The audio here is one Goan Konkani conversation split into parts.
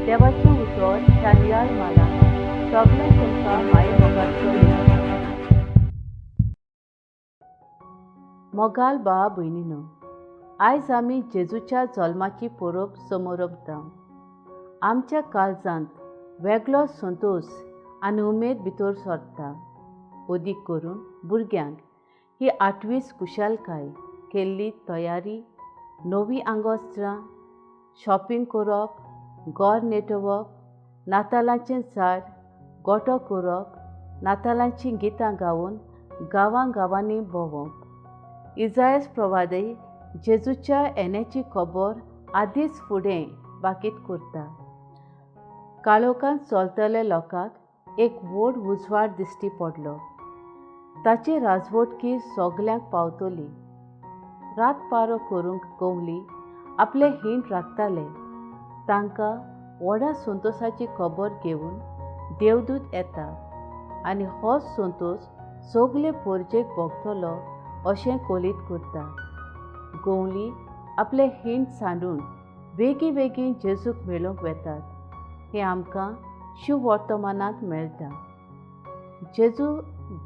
देवाचें उतर ह्या नियाळ माला सगळें तुमकां माये मोगाचो नियाळ. मोगाल भावा भयणीनो, आयज आमी जेजूच्या जल्माची परब समोरपता. आमच्या काळजांत वेगळो संतोश आनी उमेद भितर सरता. अदीक करून भुरग्यांक ही आठवीच खुशालकाय केल्ली तयारी, नवी आंगवस्त्रां, शॉपिंग करप, घर नेटोवप, नातालांचें झाड गोटो करप, नातालांचीं गितां गावन गांवां गांवांनी भोंवप. इजायस प्रवादय जेजूच्या येण्याची खबर आदींच फुडें बाकीत करता. काळोखांत चलतले लोकांक एक व्हड उजवाड दिश्टी पडलो. ताची राजवटकी सगल्यांक पावतली. रात पारो करूंक गवली आपले हींड राखताले. तांकां व्हडा संतोशाची खबर घेवन देवदूत येता आनी होच संतोश सगले पोरजेक भोगतलो अशें कळीत करता. गवली आपले हींड सांडून बेगीन बेगीन जेजूक मेळूंक वेतात हें आमकां शुभवर्तमानांत मेळटा. जेजू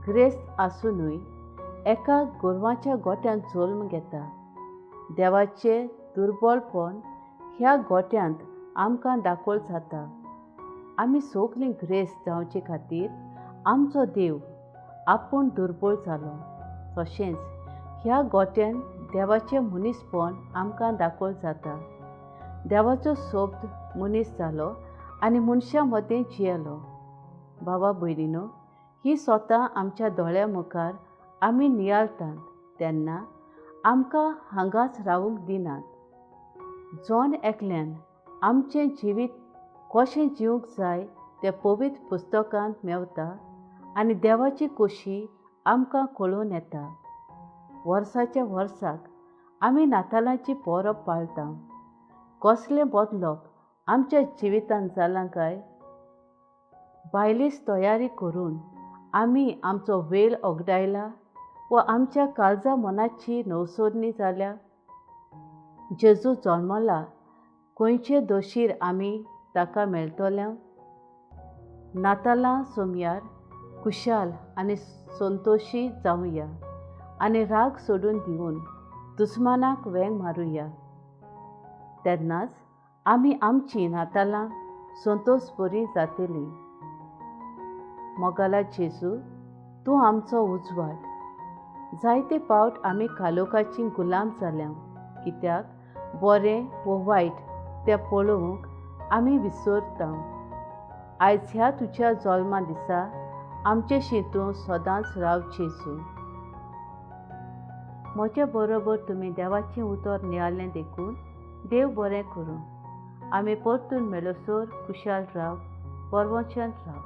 ग्रेस्त आसुनूय एका गोरवाच्या गोट्यांत जल्म घेता. देवाचें दुर्बलपण ह्या गोट्यांत आमकां दाखोवल जाता. आमी सगलीं ग्रेस्त जावचे खातीर आमचो देव आपूण दुर्बळ जालो. तशेंच ह्या गोट्यान देवाचें मनीसपण आमकां दाखोवल जाता. देवाचो शब्द मनीस जालो आनी मनशां मदें जियेलो. भावा भयणीनो, ही स्वता आमच्या दोळ्यां मुखार आमी नियाळटात तेन्ना आमकां हांगाच रावूंक दिनात. जण एकल्यान आमचें जिवीत कशें जिवंक जाय तें पवित्र पुस्तकांत मेवता आनी देवाची खोशी आमकां कळून येता. वर्साच्या वर्साक आमी नातालांची परब पाळटा. कसलें बदलप आमच्या जिवितांत जालां काय? बायलेच तयारी करून आमी आमचो वेळ ओगडायला वा आमच्या काळजा मनाची नवसोदणी जाल्या? जेजू जल्मला खंयचे दोशीर आमी ताका मेळटले? नातालां सोमयार खुशाल आनी संतोशी जावया आनी राग सोडून दिवन दुस्मानाक वेंग मारुया. तेन्नाच आमी आमची नातालां संतोश बरी जातली. मोगाला जेजू, तूं आमचो उजवाड. जायते पावट आमी कालोखाची गुलाम जाल्या, कित्याक बरें वो वायट तें पळोवंक आमी विसरता. आयज ह्या तुज्या जल्मा दिसा आमचेशी तूं सदांच राव जेजू. म्हजे बरोबर तुमी देवाचें उतर नियाळ्ळें देखून देव बरें करूं. आमी परतून मेळसर खुशाल राव, परवंशांत राव.